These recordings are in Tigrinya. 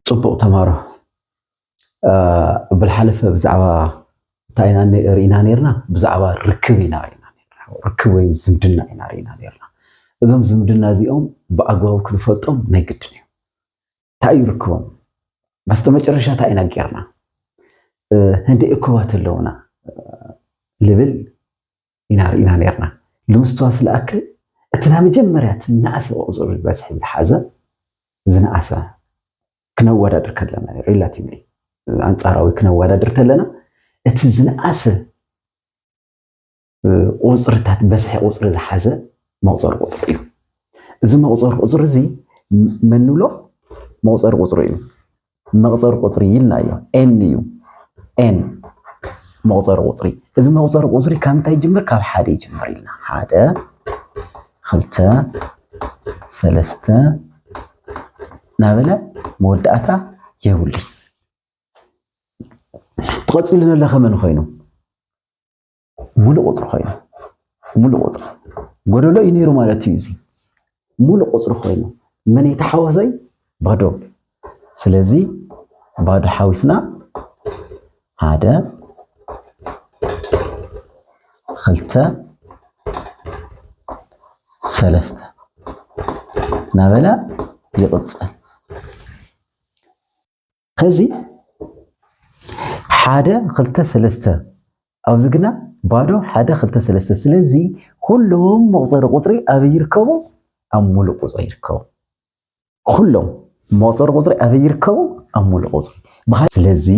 ጽቡቕ ተማሮ። ብልሓለፈ ብዛዕባ እንታይ ኢና ርኢና ነርና? ብዛዕባ ርክብ ኢና ርኢና ነርና። ርክብ ወይ ዝምድና ኢና ርኢና ነርና። እዞም ዝምድና እዚኦም ብኣግባቡ ክንፈልጦም ናይ ግድን እዩ። እንታይ እዩ ርክቦም? በስተ መጨረሻ እንታይ ኢና ጌርና? ህንደይ እኩባት ኣለውና ልብል ኢና ርኢና ነርና። ልምስትዋስ ዝኣክል እቲ ናይ መጀመርያ እቲ ዝነኣሰ ቁፅሪ በዝሒ ዝሓዘ ዝነኣሰ ክነወዳድር ከለና ሪላቲቭሊ ኣንፃራዊ ክነወዳድር ከለና እቲ ዝነኣሰ ቁፅርታት በዝሒ ቁፅሪ ዝሓዘ መቁፀሪ ቁፅሪ እዩ። እዚ መቁፀሪ ቁፅሪ እዚ መን ንብሎ? መቁፀሪ ቁፅሪ እዩ። መቁፀሪ ቁፅሪ ኢልናዮ ኤን እዩ። ኤን መቁፀሪ ቁፅሪ። እዚ መቁፀሪ ቁፅሪ ካብ እንታይ ይጅምር? ካብ ሓደ ይጅምር ኢልና። ሓደ፣ ክልተ፣ ሰለስተ እናበለ መወዳእታ የብሉን። ተቐፂሉ ዘሎ ከ መን ኮይኑ? ሙሉእ ቁፅሪ ኮይኑ። ሙሉእ ቁፅሪ ጎደሎ እዩ ነይሩ ማለት እዩ። እዚ ሙሉእ ቁፅሪ ኮይኑ መን እዩ ተሓዋሳይ? ባዶ። ስለዚ ባዶ ሓዊስና ሓደ፣ ክልተ፣ ሰለስተ እናበለ ይቕፅል። ከዚ ሓደ፣ ክልተ፣ ሰለስተ ኣብዚ ግና ባዶ ሓደ፣ ክልተ፣ ሰለስተ። ስለዚ ኩሎም መቑፀሪ ቁፅሪ ኣበይ ይርከቡ? ኣብ ሙሉእ ቁፅሪ ይርከቡ። ኩሎም መቑፀሪ ቁፅሪ ኣበይ ይርከቡ? ኣብ ሙሉእ ቁፅሪ። ብኸ-፣ ስለዚ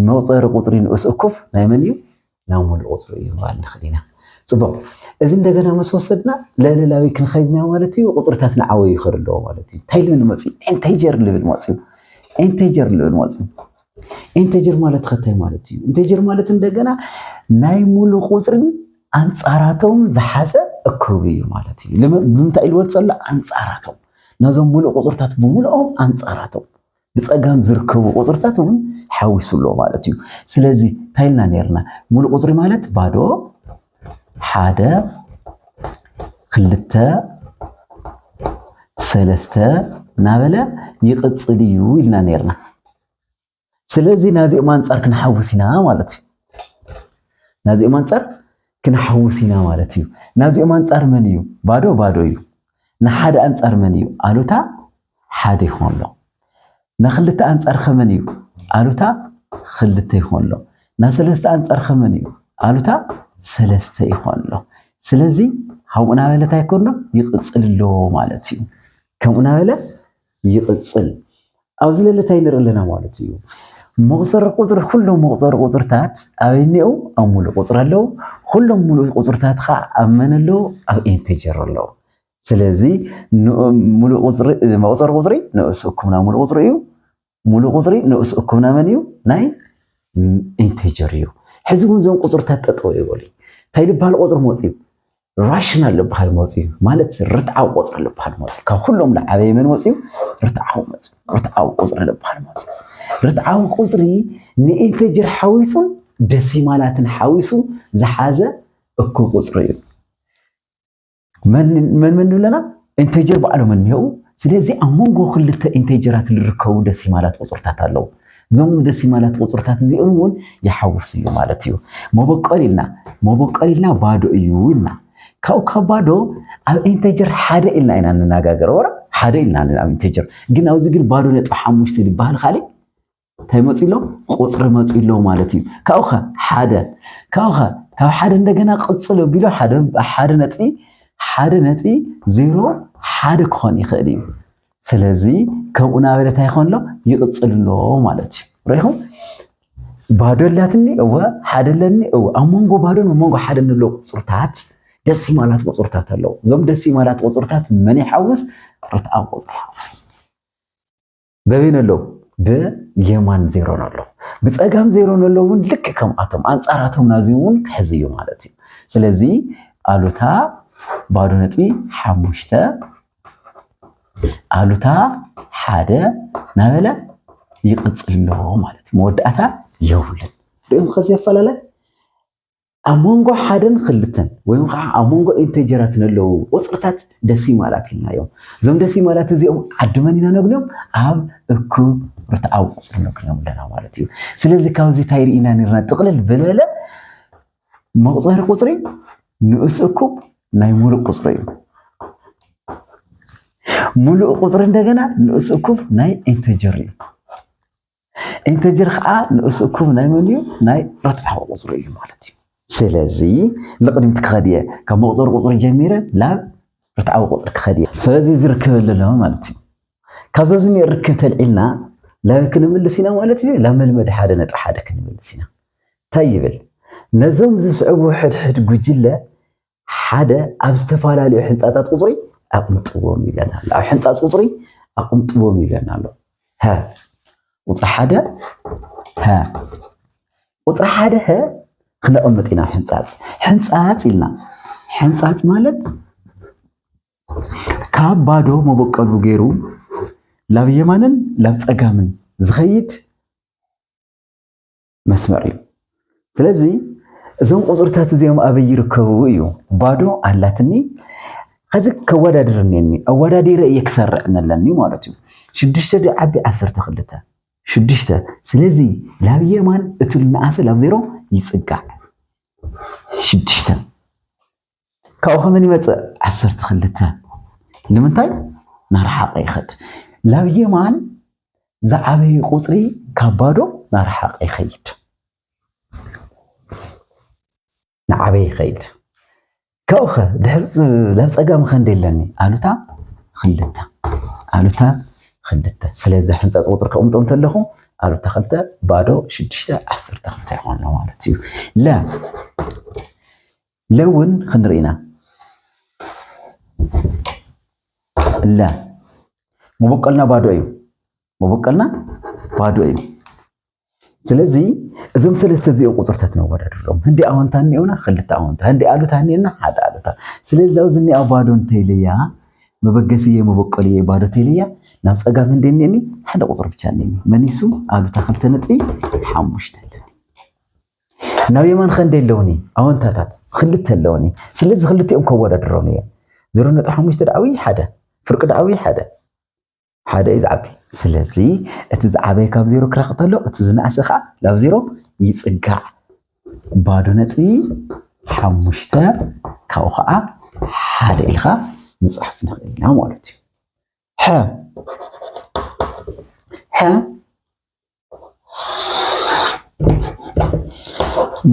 መቑፀሪ ቁፅሪ ንኡስ እኩብ ናይ መን እዩ? ናብ ሙሉእ ቁፅሪ እዩ ምባል ንኽእል ኢና። ፅቡቕ። እዚ እንደገና ምስ ወሰድና ልዕሊ ላበይ ክንኸይድ ኢና ማለት እዩ? ቁፅርታት ንዓወዩ ይኸዱ ኣለዎ ማለት እዩ። እንታይ ልብል መፅዩ? ኢንቴጀር ልብል መፅዩ። ኢንቴጀር ልብል መፅዩ። ኢንቴጀር ማለት ከ እንታይ ማለት እዩ? ኢንቴጀር ማለት እንደገና ናይ ሙሉእ ቁፅርን ኣንፃራቶም ዝሓዘ እኩብ እዩ ማለት እዩ። ልመ-፣ ብምንታይ ኢሉ ወፀሎ? ኣንፃራቶም። ነዞም ሙሉእ ቁፅርታት ብምሉኦም ኣንፃራቶም ብፀጋም ዝርከቡ ቁፅርታት እውን ሓዊሱ ኣሎ ማለት እዩ። ስለዚ እንታይ ኢልና ነርና? ሙሉእ ቁፅሪ ማለት ባዶ፣ ሓደ፣ ክልተ፣ ሰለስተ እናበለ ይቕፅል እዩ ኢልና ነርና። ስለዚ ናዚኦም ኣንፃር ክንሓውስ ኢና ማለት እዩ። ናዚኦም ኣንፃር ክንሓውስ ኢና ማለት እዩ። ናዚኦም ኣንፃር መን እዩ? ባዶ ባዶ እዩ። ንሓደ ኣንፃር መን እዩ? ኣሉታ ሓደ ይኾን ኣሎ። ንክልተ ኣንፃር ከመን እዩ? ኣሉታ ክልተ ይኾን ኣሎ። ንሰለስተ ኣንፃር ከመን እዩ? ኣሉታ ሰለስተ ይኾን ኣሎ። ስለዚ ከምኡ እናበለ እንታይ ይኮን ኣሎ? ይቕፅል ኣሎ ማለት እዩ። ከምኡ እናበለ ይቕፅል። ኣብዚ ለለ እንታይ ንርኢ ኣለና ማለት እዩ? መቑፀሪ ቁፅሪ፣ ኩሎም መቑፀሪ ቁፅርታት ኣበይ እኒአው? ኣብ ሙሉእ ቁፅሪ ኣለዉ። ኩሎም ሙሉእ ቁፅርታት ከዓ ኣብ መን ኣለዉ? ኣብ ኢንቴጀር ኣለዉ። ስለዚ ን-፣ ሙሉእ ቁፅሪ፣ መቑፀሪ ቁፅሪ ንኡስ እኩብና ሙሉእ ቁፅሪ እዩ። ሙሉእ ቁፅሪ ንኡስ እኩብና መን እዩ? ናይ ኢንቴጀር እዩ። ሕዚ እውን እዞም ቁፅርታት ጠጠው ይበሉ። እንታይ ዝበሃል ቁፅሪ መፅዩ? ራሽናል ዝበሃል መፅዩ፣ ማለት ርትዓዊ ቁፅሪ ዝበሃል መፅዩ። ካብ ኩሎም ዝዓበየ መን መፅዩ? ርትዓዊ መፅዩ። ርትዓዊ ቁፅሪ ዝበሃል መፅዩ። ርትዓዊ ቁፅሪ ንኢንቴጀር ሓዊሱን ደሲማላትን ሓዊሱ ዝሓዘ እኩብ ቁፅሪ እዩ። መን መን መን ንብለና? ኢንቴጀር ባዕሎም እኒሄው። ስለዚ ኣብ መንጎ ክልተ ኢንቴጀራት ዝርከቡ ደሲማላት ቁፅርታት ኣለዉ። እዞም ደሲማላት ቁፅርታት እዚኦም እውን ይሓውስ እዩ ማለት እዩ። መበቆል ኢልና፣ መበቆል ኢልና ባዶ እዩ ኢልና። ካብኡ ካብ ባዶ ኣብ ኢንቴጀር ሓደ ኢልና ኢና እንነጋገር። ወረ ሓደ ኢልና ኢና ኣብ ኢንቴጀር። ግን ኣብዚ ግን ባዶ ነጥቢ ሓሙሽተ ዝበሃል ካልእ እንታይ መፂ ኣሎ? ቁፅሪ መፂ ኣሎ ማለት እዩ። ካብኡ ኸ ሓደ፣ ካብኡ ኸ ካብ ሓደ እንደገና ቅፅል ኣቢሉ ሓደ፣ ሓደ ነጥቢ፣ ሓደ ነጥቢ ዜሮ ሓደ ክኾን ይኽእል እዩ። ስለዚ ከምኡ እናበለ እንታይ ይኾን ኣሎ? ይቕፅል ኣሎ ማለት እዩ። ርኢኹም? ባዶ ኣላትኒ፣ እወ፣ ሓደ ኣለኒ፣ እወ። ኣብ መንጎ ባዶን ኣብ መንጎ ሓደን ዘለዉ ቁፅርታት ደሲማላት ቁፅርታት ኣለዉ። እዞም ደሲማላት ቁፅርታት መን ይሓውስ? ርትዓዊ ቁፅሪ ይሓውስ። በበይን ኣለዉ? ብየማን ዜሮን ኣሎ። ብፀጋም ዜሮን ኣሎ እውን ልክዕ ከምኣቶም፣ ኣንፃራቶም ናዚ እውን ክሕዝ እዩ ማለት እዩ። ስለዚ ኣሉታ ባዶ ነጥቢ ሓሙሽተ፣ ኣሉታ ሓደ እናበለ ይቕፅል ኣሎ ማለት እዩ። መወዳእታ የብሉን። ርኢኹም ከዚ ኣፈላለ ኣብ መንጎ ሓደን ክልተን ወይ ከዓ ኣብ መንጎ ኢንቴጀራት ዘለዉ ቁፅርታት ደሲማላት ኢልናዮም። እዞም ደሲማላት እዚኦም ዓዲ መን ኢና ነግንዮም? ኣብ እኩብ ርትዓዊ ቁፅሪ ንብሎም ኣለና ማለት እዩ። ስለዚ ካብዚ እንታይ ርኢና ነርና? ጥቕልል ብልበለ መቑፀሪ ቁፅሪ ንኡስ እኩብ ናይ ሙሉእ ቁፅሪ እዩ። ሙሉእ ቁፅሪ እንደገና ንኡስ እኩብ ናይ ኢንተጀር እዩ። ኢንተጀር ከዓ ንኡስ እኩብ ናይ መን እዩ? ናይ ርትዓዊ ቁፅሪ እዩ ማለት እዩ። ስለዚ ንቕድሚት ክኸድ እየ፣ ካብ መቑፀሪ ቁፅሪ ጀሚረ ናብ ርትዓዊ ቁፅሪ ክኸድ እየ። ስለዚ ዝርከብ ኣለዎ ማለት እዩ። ካብዚ ኣብዚ ርክብ ተልዒልና ላበይ ክንምልስ ኢና ማለት እዩ? ላብ መልመዲ ሓደ ነጥቢ ሓደ ክንምልስ ኢና። እንታይ ይብል? ነዞም ዝስዕቡ ሕድሕድ ጉጅለ ሓደ ኣብ ዝተፈላለዩ ሕንፃታት ቁፅሪ ኣቕምጥዎም ይብለና ኣሎ። ኣብ ሕንፃፅ ቁፅሪ ኣቕምጥዎም ይብለና ኣሎ። ሀ ቁፅሪ ሓደ ሀ ቁፅሪ ሓደ ሀ ክነቕምጥ ኢና። ሕንፃፅ ሕንፃፅ ኢልና ሕንፃፅ ማለት ካብ ባዶ መበቀሉ ገይሩ ላብ የማንን ላብ ፀጋምን ዝኸይድ መስመር እዩ። ስለዚ እዞም ቁፅርታት እዚኦም ኣበይ ይርከቡ እዩ? ባዶ ኣላትኒ። ከዚ ከወዳድር እኒኒ ኣወዳዲረ እየ ክሰርዕ ነለኒ ማለት እዩ። ሽዱሽተ ዶ ዓቢ ዓሰርተ ክልተ ሽዱሽተ። ስለዚ ላብ የማን እቱ ልንኣሰ ላብ ዜሮ ይፅጋዕ። ሽዱሽተ ካብኡ ከመን ይመፅእ? ዓሰርተ ክልተ ንምንታይ? ናርሓቐ ይኸድ። ላብ የማን ዝዓበየ ቁፅሪ ካብ ባዶ ናርሓቐ ይኸይድ። ንዓበየ ይኸይድ። ካብኡ ኸ ድሕር ላብ ፀጋም ኸንደ ኣለኒ ኣሉታ ክልተ ኣሉታ ክልተ። ስለዚ ሕንፃፅ ቁፅሪ ከቕምጦ እንተለኹ ኣሉታ ክልተ ባዶ ሽዱሽተ ዓሰርተ ክልተ ይኾን ኣሎ ማለት እዩ። ለ ለውን ክንርኢ ኢና። ለ መበቀልና ባዶ እዩ። መበቀልና ባዶ እዩ። ስለዚ እዞም ሰለስተ እዚኦም ቁፅርታት ነወዳድሮም። ህንዲ ኣወንታ እኒኦና ክልተ ኣወንታ፣ ህንዲ ኣሉታ እኒኦና ሓደ ኣሉታ። ስለዚ ኣብዚ እኒኣ ባዶ እንተይለያ መበገስየ መበቀልየ ባዶ ተይለያ ናብ ፀጋም ህንዲ እኒኒ ሓደ ቁፅሪ ብቻ እኒኒ መኒሱ ኣሉታ ክልተ ነጥቢ ሓሙሽተ ኣለኒ። ናብ የማን ኸንደ ኣለውኒ ኣወንታታት ክልተ ኣለውኒ። ስለዚ ክልቲኦም ከወዳድሮም እየ። ዜሮ ነጥቢ ሓሙሽተ ደዓዊ ሓደ ፍርቂ ደዓዊ ሓደ ሓደ እዩ ዝዓቢ። ስለዚ እቲ ዝዓበየ ካብ ዜሮ ክረቕ ተሎ እቲ ዝነኣሰ ከዓ ናብ ዜሮ ይፅጋዕ። ባዶ ነጥቢ ሓሙሽተ ካብኡ ከዓ ሓደ ኢልካ ምፅሓፍ ንኽእል ኢና ማለት እዩ። ሐ ሐ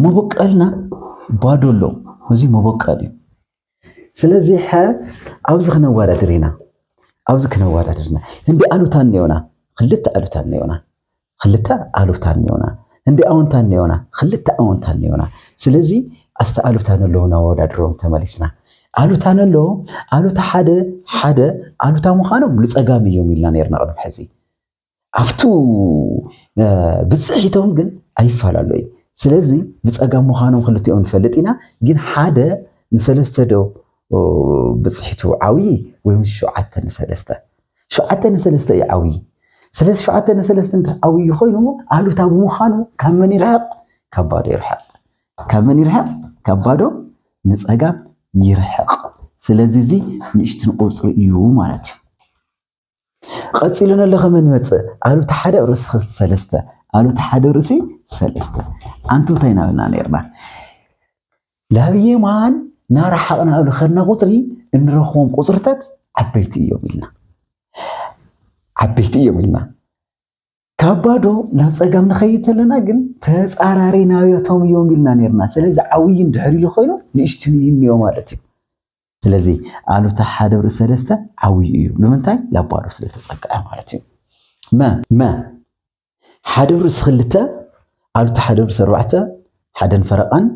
መበቀልና ባዶ ኣሎ። እዚ መበቀል እዩ። ስለዚ ሐ ኣብዚ ክነወዳድር ኢና። ኣብዚ ክነወዳድር ኢና። ህንዲ ኣሉታ እኒኦና፣ ክልተ ኣሉታ እኒኦና፣ ክልተ ኣሉታ እኒኦና። ህንዲ ኣወንታ እኒኦና፣ ክልተ ኣወንታ እኒኦና። ስለዚ ኣስተ ኣሉታ ነለዉ ናወዳድሮም ተመሊስና። ኣሉታ ነሎ ኣሉታ ሓደ ሓደ ኣሉታ ምዃኖም ንፀጋም እዮም ኢልና ነርና ቅድሚ ሕዚ። ኣብቱ ብፅሒቶም ግን ኣይፈላለዩ። ስለዚ ብፀጋም ምዃኖም ክልቲኦም ንፈልጥ ኢና። ግን ሓደ ንሰለስተ ዶ ብፅሒቱ ዓብዪ ወይም ሸውዓተ ንሰለስተ? ሸውዓተ ንሰለስተ እዩ ዓብዪ። ስለዚ ሸውዓተ ንሰለስተ እንድሕር ዓብዪ ኮይኑ ኣሉታ ብምዃኑ ካብ መን ይርሕቕ? ካብ ባዶ ይርሕቕ። ካብ መን ይርሕቕ? ካብ ባዶ ንፀጋም ይርሕቕ። ስለዚ እዚ ንእሽትን ቁፅሪ እዩ ማለት እዩ። ቀፂሉ ነሎ ከመን ይመፅእ? ኣሉታ ሓደ ርእሲ ሰለስተ ኣሉታ ሓደ ርእሲ ሰለስተ። ኣንቱ እንታይ እናበልና ነርና? ላብ የማን ናረሓቕናሉ ከድና ቁፅሪ እንረኽቦም ቁፅርታት ዓበይቲ እዮም ኢልና። ዓበይቲ እዮም ኢልና። ካብ ባዶ ናብ ፀጋም ንኸይድ ተለና ግን ተፃራሪ ናዮቶም እዮም ኢልና ነርና። ስለዚ ዓብይ እንድሕር ኢሉ ኮይኑ ንእሽትን እዩ እኒኦ ማለት እዩ። ስለዚ ኣሉታ ሓደ ብሪ ሰለስተ ዓብይ እዩ። ንምንታይ? ላብ ባዶ ስለተፀግዐ ማለት እዩ። መ መ ሓደ ብሪ ክልተ ኣሉታ ሓደ ብሪ ኣርባዕተ ሓደን ፈረቓን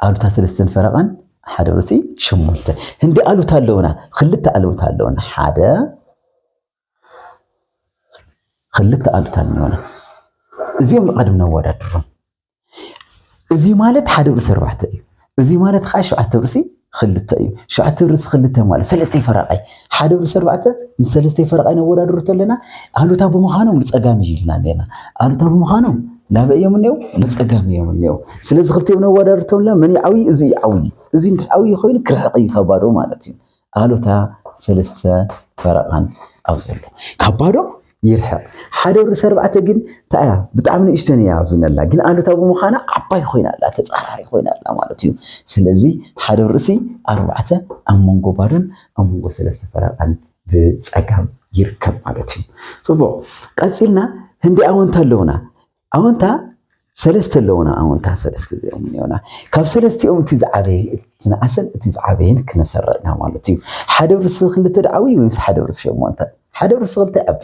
ኣሉታ ሰለስተን ፈረቓን ሓደ ብሪ ሸሞንተ። ህንዲ ኣሉታ ኣለውና፣ ክልተ ኣሉታ ኣለውና። ሓደ ክልተ ኣሉታ ኣለውና። እዚኦም ንቐድም ነወዳድሮም። እዚ ማለት ሓደ ብሪ ኣርባዕተ እዩ። እዚ ማለት ከዓ ሸውዓተ ብሪ ክልተ እዩ። ሸውዓተ ብሪ ክልተ ማለት ሰለስተ ፈረቓይ ሓደ ብሪ ኣርባዕተ ምስ ሰለስተ ፈረቓይ ነወዳድሩ ተለና ኣሉታ ብምዃኖም ንፀጋም እዩ ኢልና ኣለና። ኣሉታ ብምዃኖም ናበይ እዮም እኒው? ንፀጋም እዮም እኒው። ስለዚ ክልቲኦም ነወዳድሩ ተለና መን እዩ ዓብዪ? እዚ እዩ ዓብዪ። እዚ እንድሕር ዓብዪ ኮይኑ ክርሕቕ እዩ ካብ ባዶ ማለት እዩ። ኣሉታ ሰለስተ ፈረቓን ኣብ ዘሎ ካብ ባዶ ይርሕቕ። ሓደ ርእሲ ኣርባዕተ ግን እንታይ እያ? ብጣዕሚ ንእሽተን እያ ኣብዚ ነላ፣ ግን ኣሉታ ብምዃና ዓባይ ኮይና ኣላ፣ ተጻራሪ ኮይና ኣላ ማለት እዩ። ስለዚ ሓደ ርእሲ ኣርባዕተ ኣብ መንጎ ባዶን ኣብ መንጎ ሰለስተ ፈረቓን ብጸጋም ይርከብ ማለት እዩ። ጽቡቕ፣ ቀጺልና ህንዲ ኣወንታ ኣለውና። ኣወንታ ሰለስተ ኣለውና፣ ኣወንታ ሰለስተ እዚኦም እኒኦና። ካብ ሰለስቲኦም እቲ ዝዓበየ፣ እቲ ዝነኣሰን እቲ ዝዓበየን ክነሰርዕ ኢና ማለት እዩ። ሓደ ብርሲ ክልተ ዶ ዓብዪ ወይስ ሓደ ብርሲ ሸሞንተ? ሓደ ብርሲ ክልተ ይዓቢ።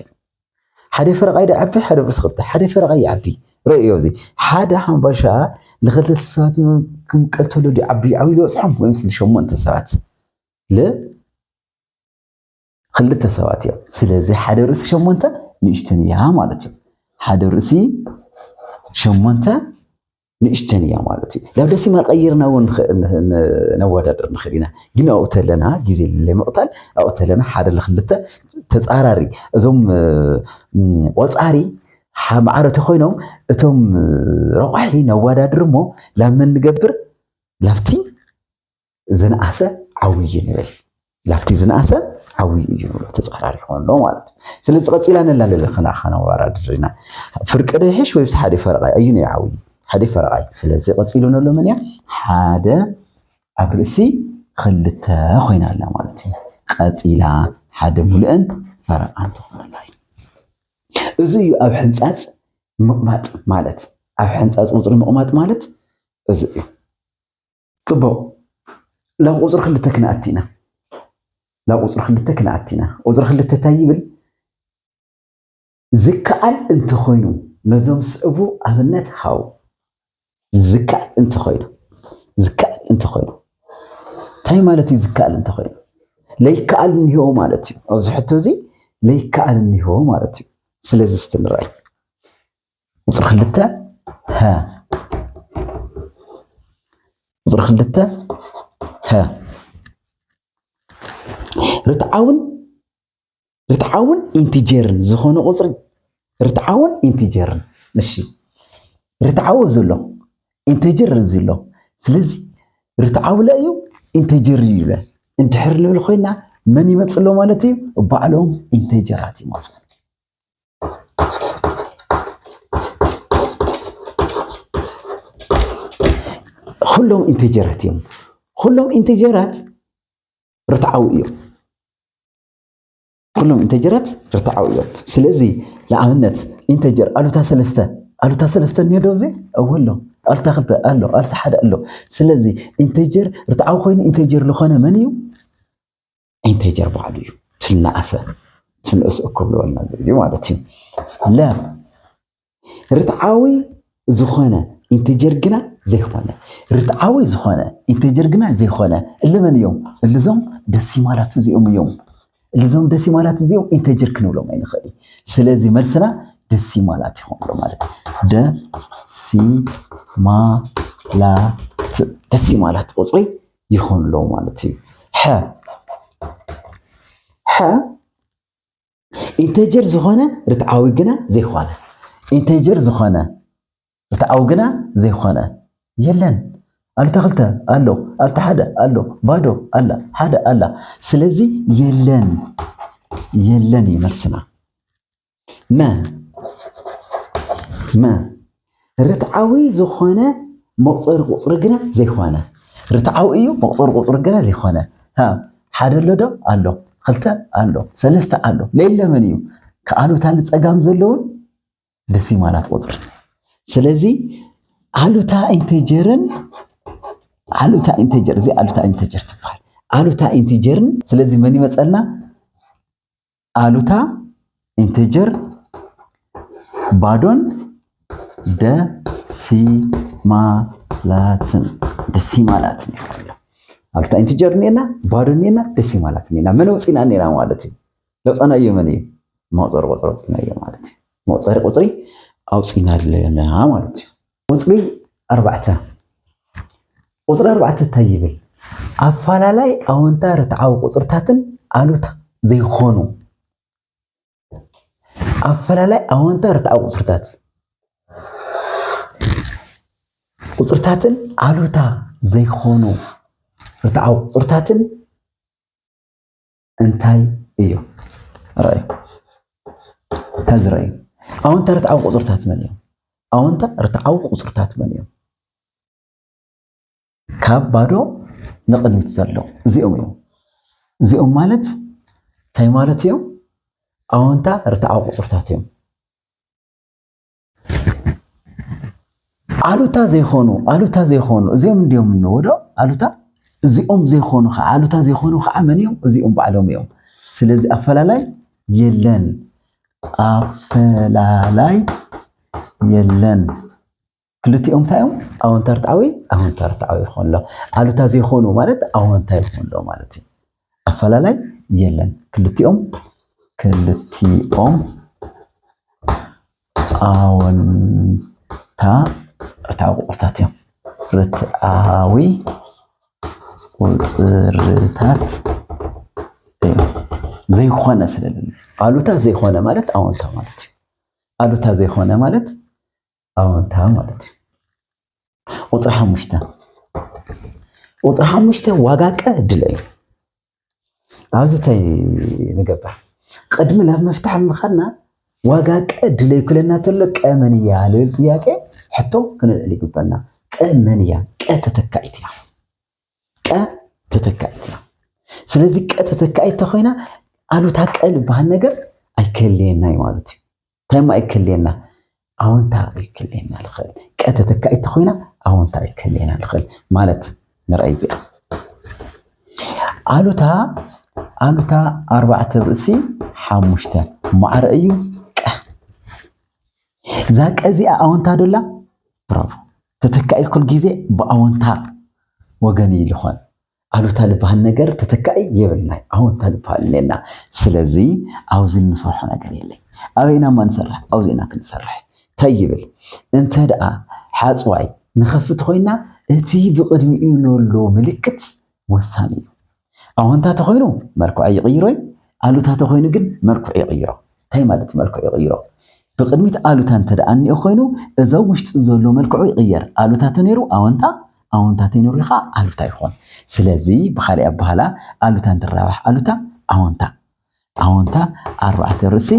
ሓደ ፈረቓይ ዶ ይዓቢ፣ ሓደ ብርሲ ክልተ? ሓደ ፈረቓይ ይዓቢ። ረእዮ እዚ። ሓደ ሓምባሻ ንክልተ ሰባት ክምቀል ተሎ ድዩ ዓቢ፣ ዓብዪ ዝበፅሖም ወይስ ንሸሞንተ ሰባት? ለ ክልተ ሰባት እዮም። ስለዚ ሓደ ርእሲ ሸሞንተ ንእሽተን እያ ማለት እዩ። ሓደ ርእሲ ሸሞንተ ንእሽተን እያ ማለት እዩ። ናብ ደሲማል ቀይርና እውን ንኸ-፣ ን-፣ ን-፣ ነወዳድር ንኽእል ኢና። ግን ኣብኡ ተለና ግዜ ለምቕታል ኣብኡ ተለና ሓደ ለክልተ ተጻራሪ እዞም፣ እ፣ ም፣ ቆጻሪ ሓ-፣ ማዕረ ተኾይኖም እቶም፣ እ፣ ረቋሒ ነወዳድር እሞ ላብ መን ንገብር? ላብቲ ዝነኣሰ ዓብዪ ንብል። ላብቲ ዝነኣሰ ዓብዪ እዩ ንብሎ፣ ተጻራሪ ይኾን ኣሎ ማለት እዩ። ስለዚ ቀጺላ ነላ ለለ ክና-፣ ከነወዳድር ኢና። ፍርቂ ዶ ይሕሽ ወይስ ሓደ ፈረቓይ? ኣዩ ነው ዓብዪ? ሓደ ፈረቓይ። ስለዚ ቀጺሉ ነሎ መን እያ? ሓደ ኣብ ርእሲ ክልተ ኮይና ኣላ ማለት እዩ። ቀጺላ ሓደ ሙሉእን ፈረቓን ትኾነላ እዩ። እዚ እዩ ኣብ ሕንጻጽ ምቕማጥ ማለት። ኣብ ሕንጻጽ ቁጽሪ ምቕማጥ ማለት እዚ እዩ። ጽቡቕ። ናብ ቁጽሪ ክልተ ክንኣቲ ኢና። ናብ ቁጽሪ ክልተ ክንኣቲ ኢና። ቁጽሪ ክልተ እንታይ ይብል? ዝከኣል እንተኾይኑ፣ ነዞም ዝስዕቡ ኣብነት ሃቡ። ዝከኣል እንተኾይኑ፣ ዝከኣል እንተኾይኑ። እንታይ ማለት እዩ ዝከኣል እንተኾይኑ? ለይከኣል እኒሆ ማለት እዩ። ኣብዚ ሕቶ እዚ ለይከኣል እኒሆ ማለት እዩ። ስለዚ እስቲ ንርኣይ። ቁጽሪ ክልተ፣ ሀ። ቁጽሪ ክልተ፣ ሀ። ርትዓውን፣ ርትዓውን ኢንቲጀርን ዝኾነ ቁጽሪ፣ ርትዓውን ኢንቲጀርን። እሺ፣ ርትዓዊ ዘሎ፣ ኢንቲጀር እዚ ኣሎ። ስለዚ ርትዓዊ ለ እዩ፣ ኢንቲጀር እዩ ይብለ። እንድሕር ንብል ኮይና መን ይመጽእ ኣሎ ማለት እዩ? ባዕሎም ኢንቲጀራት ይመጹ። ኩሎም ኢንቲጀራት እዮም። ኩሎም ኢንቲጀራት ርትዓዊ እዮም። ኩሎም ኢንቲጀራት ርትዓዊ እዮም። ስለዚ ንኣብነት ኢንቲጀር ኣሉታ ሰለስተ፣ ኣሉታ ሰለስተ እኒኦ ዶ እዚ? እወ ኣሎ። ኣሉታ ክልተ ኣሎ፣ ኣሉታ ሓደ ኣሎ። ስለዚ ኢንቲጀር ርትዓዊ ኮይኑ ኢንቲጀር ዝኾነ መን እዩ? ኢንቲጀር ባዕሉ እዩ። እቲ ዝነኣሰ፣ እቲ ንኡስ እኩብ ዝበልና እዩ ማለት እዩ። ለ ርትዓዊ ዝኾነ ኢንቲጀር ግና ዘይኮነ። ርትዓዊ ዝኾነ ኢንቲጀር ግና ዘይኮነ። እሊ መን እዮም? እልዞም ደሲማላት እዚኦም እዮም። እልዞም ደሲማላት እዚኦም ኢንቲጀር ክንብሎም ኣይንኽእል። ስለዚ መልስና ደሲማላት ይኾኑ ማለት እዩ። ደሲማላት፣ ደሲማላት ቁጽሪ ይኾኑ ኣለዉ ማለት እዩ። ሐ፣ ሐ ኢንተጀር ዝኾነ ርትዓዊ ግና ዘይኮነ። ኢንተጀር ዝኾነ ርትዓዊ ግና ዘይኮነ የለን። ኣሉታ ክልተ ኣሎ፣ ኣሉታ ሓደ ኣሎ፣ ባዶ ኣላ፣ ሓደ ኣላ። ስለዚ የለን፣ የለን እዩ መልስና። መ፣ መ፣ ርትዓዊ ዝኾነ መቑጸሪ ቁጽሪ ግና ዘይኮነ። ርትዓዊ እዩ፣ መቑጸሪ ቁጽሪ ግና ዘይኮነ። ሃ፣ ሓደ ኣሎ ዶ? ኣሎ። ክልተ ኣሎ። ሰለስተ ኣሎ። ለየለ መን እዩ? ከኣሉታ ንጸጋም ዘለውን ደሲማላት ቁጽሪ። ስለዚ ኣሉታ ኢንተጀርን፣ ኣሉታ ኢንተጀር፣ እዚ ኣሉታ ኢንተጀር ትበሃል። ኣሉታ ኢንተጀርን፣ ስለዚ መን ይመጸልና? ኣሉታ ኢንተጀር ባዶን ደሲማላትን፣ ደሲማላትን ይኸሎ። ኣሉታ ኢንተጀር እኒኤና፣ ባዶ እኒኤና፣ ደሲማላት እኒኤና። መን ኣውፂና እኒኤና ማለት እዩ? ለውፃናዮ መን እዩ? መቑፀሪ ቁፅሪ ኣውፂናዮ ማለት እዩ። መቑፀሪ ቁፅሪ ኣውፂና ኣለና ማለት እዩ። ቁፅሪ ኣርባዕተ። ቁፅሪ ኣርባዕተ እንታይ ይብል? ኣፈላላይ ኣወንታ ርትዓዊ ቁፅርታትን ኣሉታ ዘይኮኑ። ኣፈላላይ ኣወንታ ርትዓዊ ቁፅርታት፣ ቁፅርታትን ኣሉታ ዘይኮኑ ርትዓዊ ቁፅርታትን እንታይ እዩ? ራእዩ። ከዝረዩ። ኣወንታ ርትዓዊ ቁፅርታት መን እዮም? ኣወንታ ርትዓዊ ቁፅርታት መን እዮም? ካብ ባዶ ንቕድሚት ዘለዉ እዚኦም እዮም። እዚኦም ማለት እንታይ ማለት እዮም? ኣወንታ ርትዓዊ ቁፅርታት እዮም። ኣሉታ ዘይኮኑ ኣሉታ ዘይኮኑ እዚኦም እንዲዮም እንወዶ ኣሉታ እዚኦም ዘይኮኑ ከዓ ኣሉታ ዘይኮኑ ከዓ መን እዮም? እዚኦም ባዕሎም እዮም። ስለዚ ኣፈላላይ የለን፣ ኣፈላላይ የለን። ክልቲኦም እንታይ እዮም? ኣወንታ ርትዓዊ ኣወንታ ርትዓዊ ይኾን ኣሎ። ኣሉታ ዘይኮኑ ማለት ኣወንታ ይኾን ኣሎ ማለት እዩ። ኣፈላላይ የለን። ክልቲኦም ክልቲኦም ኣወንታ ርትዓዊ ቁፅርታት እዮም። ርትዓዊ ቁፅርታት እዮም። ዘይኮነ ስለለ ኣሉታ ዘይኮነ ማለት ኣወንታ ማለት እዩ። ኣሉታ ዘይኮነ ማለት ኣወንታ ማለት እዩ። ቁፅሪ ሓሙሽተ ቁፅሪ ሓሙሽተ ዋጋ ቀ ድለዩ። ኣብዚ እንታይ ንገብር? ቅድሚ ናብ ምፍታሕ ምኻድና ዋጋ ቀ ድለዩ ክለና ተሎ ቀ መን እያ ልብል ጥያቄ ሕቶ ክንልዕል ይግበና። ቀ መን እያ? ቀ ተተካኢት እያ። ቀ ተተካኢት እያ። ስለዚ ቀ ተተካኢት ተኮይና ኣሉታ ቀ ዝበሃል ነገር ኣይከልየና እዩ ማለት እዩ። እንታይ እሞ ኣይከልየና? ኣወንታ ኣይከልየና ልኽእል። ቀ ተተካኢት ተኮይና ኣወንታ ኣይከልየና ልኽእል ማለት ንርኣይ እዚኣ። ኣሉታ ኣሉታ ኣርባዕተ ርእሲ ሓሙሽተ ማዕረ እዩ ቀ። እዛ ቀ እዚኣ ኣወንታ ዶላ? ብራቮ። ተተካኢ ኩል ግዜ ብኣወንታ ወገን እዩ ልኾን። ኣሉታ ልበሃል ነገር ተተካኢ የብልናይ። ኣወንታ ልበሃል እኔና። ስለዚ ኣብዚ ንሰርሖ ነገር የለይ። ኣበይና እማ ንሰርሕ? ኣብዚ ኢና ክንሰርሕ። እንታይ ይብል? እንተ ደኣ ሓጽዋይ ንኸፍት ኮይና እቲ ብቕድሚኡ ነሎ ምልክት ወሳኒ እዩ። ኣወንታ ተኾይኑ መልክዑ ይቕይሮ እዩ። ኣሉታ ተኾይኑ ግን መልክዑ ይቕይሮ። እንታይ ማለት እዩ መልክዑ ይቕይሮ? ብቕድሚት ኣሉታ እንተ ደኣ እኒኦ ኮይኑ እዚ ኣብ ውሽጢ ዘሎ መልክዑ ይቕየር። ኣሉታ ተነይሩ ኣወንታ፣ ኣወንታ ተነይሩ ከዓ ኣሉታ ይኾን። ስለዚ ብኻሊእ ኣበሃላ ኣሉታ እንትራባሕ ኣሉታ ኣወንታ ኣወንታ ኣርባዕተ ርእሲ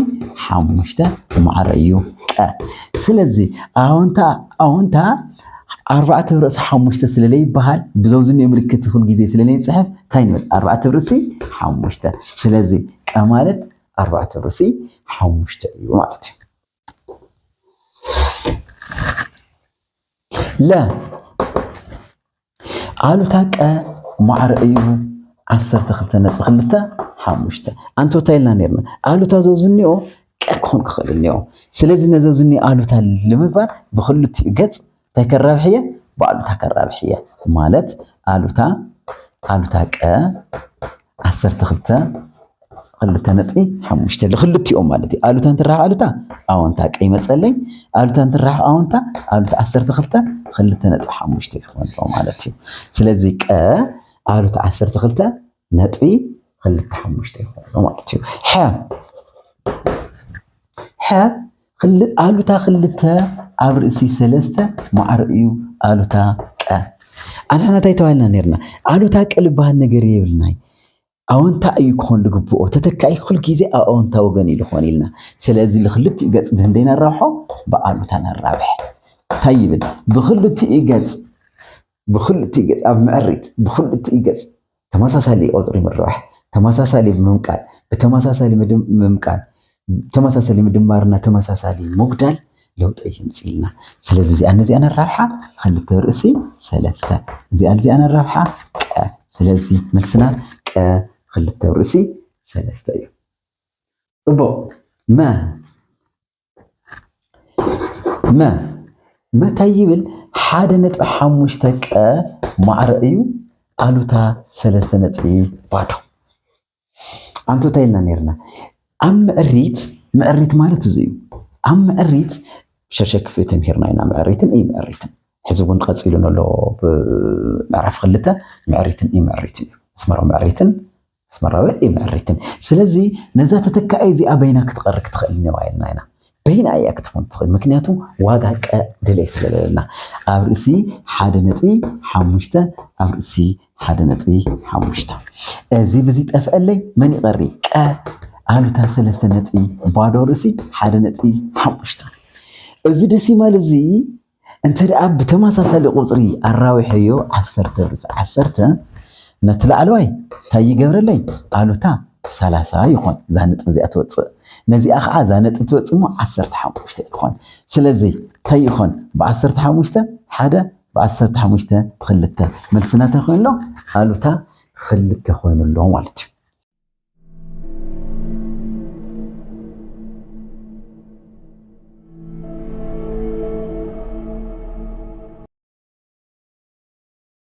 ሓሙሽተ ማዕረ እዩ ቀ። ስለዚ ኣወንታ ኣወንታ ኣርባዕተ ርእሲ ሓሙሽተ ስለ ለይበሃል ብዘውዝኒኦ ምልክት ኩል ግዜ ስለ ለይንፅሕፍ እንታይ ንብል? ኣርባዕተ ርእሲ ሓሙሽተ። ስለዚ ቀ ማለት ኣርባዕተ ርእሲ ሓሙሽተ እዩ ማለት እዩ። ለ ኣሉታ ቀ ማዕረ እዩ ዓሰርተ ክልተ ነጥቢ ክልተ ሓሙሽተ። ኣንቶታ ኢልና ነርና ኣሉታ ዘውዝኒኦ ቀ ክኾን ክኽእል እኒኦ። ስለዚ ነዘውዝኒኦ ኣሉታ ልምባር ብክልቲኡ ገጽ እንታይ ከራብሕ እየ? ብኣሉታ ከራብሕ እየ ማለት ኣሉታ ኣሉታ ቀ ዓሰርተ ክልተ ክልተ ነጥቢ ሓሙሽተ ልክልቲኦም ማለት እዩ። ኣሉታ እንትራብሕ ኣሉታ ኣወንታ ቀ ይመፀለይ። ኣሉታ እንትራብሕ ኣወንታ ኣሉታ ዓሰርተ ክልተ ክልተ ነጥቢ ሓሙሽተ ይኾን ኣሎ ማለት እዩ። ስለዚ ቀ ኣሉታ ዓሰርተ ክልተ ነጥቢ ክልተ ሓሙሽተ ይኾን ኣሎ ማለት እዩ። ሐ ሐ ኣሉታ ክልተ ኣብ ርእሲ ሰለስተ ማዕረ እዩ ኣሉታ ቀ። ኣንሕና እንታይ ተባሂልና ነርና? ኣሉታ ቀ ልበሃል ነገር የብልናይ። ኣወንታ እዩ ክኾን ዝግብኦ። ተተካኢ ኩል ግዜ ኣብ ኣወንታ ወገን እዩ ዝኾን ኢልና። ስለዚ ልክልቲኡ ገጽ ብህንደይ ነራብሖ ብኣሉታ ነራብሕ። እንታይ ይብል? ብክልቲኡ ገጽ ብክልቲኡ ገጽ ኣብ ምዕሪት ብክልቲኡ ገጽ ተመሳሳሊ ቁጽሪ ምርባሕ፣ ተመሳሳሊ ብምምቃል፣ ብተመሳሳሊ ምድም- ምምቃል፣ ተመሳሳሊ ምድማርና ተመሳሳሊ ምጉዳል ለውጢ የምፅእልና። ስለዚ እዚኣ ነዚኣ ነራብሓ ክልተ ርእሲ ሰለስተ፣ እዚኣ ነዚኣ ነራብሓ ቀ። ስለዚ መልስና ቀ ክልተ ርእሲ ሰለስተ እዩ። ፅቡቕ። መ መ መታይ ይብል? ሓደ ነጥቢ ሓሙሽተ ቀ ማዕረ እዩ ኣሉታ ሰለስተ ነጥቢ ባዶ። ኣንቶታ ኢልና ነርና ኣብ ምዕሪት። ምዕሪት ማለት እዚ እዩ። ኣብ ምዕሪት ሸርሸ ክፍሊ ተምሂርና ኢና፣ ምዕሪትን ኢ ምዕሪትን። ሕዚ እውን ቀፂሉ ነሎ ብምዕራፍ ክልተ ምዕሪትን ኢ ምዕሪትን እዩ። መስመራዊ ምዕሪትን መስመራዊ ኢ ምዕሪትን። ስለዚ ነዛ ተተካኢ እዚኣ በይና ክትቐሪ ክትኽእል እኒዋ ኢልና ኢና። በይና እያ ክትኾን ትኽእል፣ ምክንያቱ ዋጋ ቀ ድሌት ስለለና። ኣብ ርእሲ ሓደ ነጥቢ ሓሙሽተ፣ ኣብ ርእሲ ሓደ ነጥቢ ሓሙሽተ። እዚ ብዚ ጠፍአለይ መን ይቐሪ? ቀ ኣሉታ ሰለስተ ነጥቢ ባዶ ርእሲ ሓደ ነጥቢ ሓሙሽተ። እዚ ደሲማል እዚ እንተ ደኣ ብተመሳሳሊ ቁጽሪ ኣራዊሐዮ ዓሰርተ ርእሲ ዓሰርተ ነቲ ላዕለዋይ እንታይ ይገብረለይ? ኣሉታ ሰላሳ ይኾን። እዛ ነጥቢ እዚኣ ትወፅእ። ነዚኣ ከዓ እዛ ነጥቢ ትወፅእ እሞ ዓሰርተ ሓሙሽተ ይኾን። ስለዚ እንታይ ይኾን? ብ ዓሰርተ ሓሙሽተ ሓደ፣ ብ ዓሰርተ ሓሙሽተ ክልተ። መልስና እንታይ ኮይኑ ኣሎ? ኣሉታ ክልተ ኮይኑ ኣሎ ማለት እዩ።